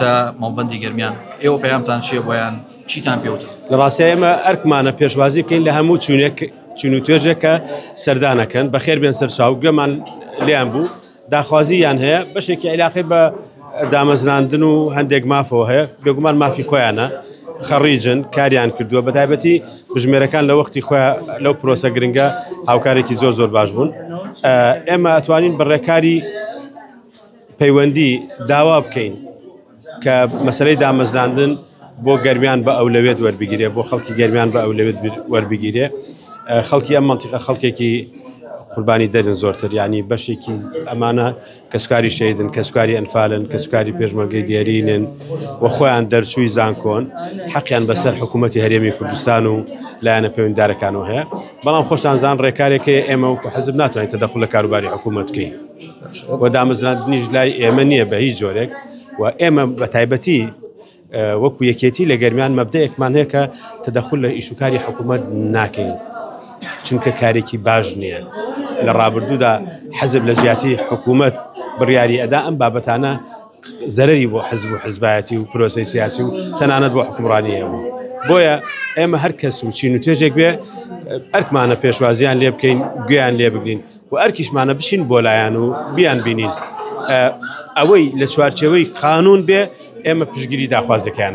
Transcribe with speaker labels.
Speaker 1: تا مەڵبەندی گەرمیان ئێوە پەیامتان چییە بۆیان چیتان پێوتن؟
Speaker 2: لە ڕاستیا ئێمە ئەرکمانە پێشوازی بکەین لە هەموو چوونێک چون و توێژێک کە سەردانەکەن بەخێر بێن سەرچاو گوێمان لێیان بوو داخوازی یان هەیە بەشێکی عیلاقی بە دامەزراندن و هەندێک مافەوە هەیە بێگومان مافی خۆیانە خەڕیجن کاریان کردووە بە تایبەتی بژمێرەکان لە وەختی خۆیان لەو پرۆسە گرنگە هاوکارێکی زۆر زۆر باش بوون ئێمە ئەتوانین بە ڕێکاری پەیوەندی داوا بکەین کە مەسەلەی دامەزراندن بۆ گەرمیان بە ئەولەوێت وەربگیرێ بۆ خەڵکی گەرمیان بە ئەولەوێت وەربگیرێ خەڵکی ئەم منتیقە خەڵکێکی قوربانی دەرن زۆرتر ینی بەشێکی ئەمانە کەسکاری شەیدن کەسکاری ئەنفالن کەسکاری پێشمەرگەی دێرینن و خۆیان دەرچووی زانکۆن حەقیان بەسەر حکوومەتتی هەرێمی کوردستان و لایەنە پەیوەنددارەکانەوە هەیە بەڵام خۆشتان زان ڕێکارێکی ئێمە و حزب ناتوانێت تەدەخل لە کاروباری حکوومەت بکەین و دامەزراندنیش لای ئێمە نییە بە هیچ جۆرێک و ئێمە بە تایبەتی وەکو یەکێتی لە گەرمیان مەبدەیەکمان هەیە کە تەدەخل لە ئیشوکاری حکوومەت ناکەین چونکە کارێکی باش نییە لە ڕابردوودا حەزب لە جیاتی حکوومەت بڕیاری ئەدا ئەم بابەتانە زەرەری بۆ حزب و حزبایەتی و پرۆسەی سیاسی و تەنانەت بۆ حکومڕانی هەبوو بۆیە ئێمە هەر کەس و چین و توێژێک بێ ئەرکمانە پێشوازیان لێ بکەین گوێیان لێ بگرین و ئەرکیشمانە بچین بۆ لایان و بیان بینین ئەوەی لە چوارچێوەی قانون بێ ئێمە پشگیری داخوازەکان.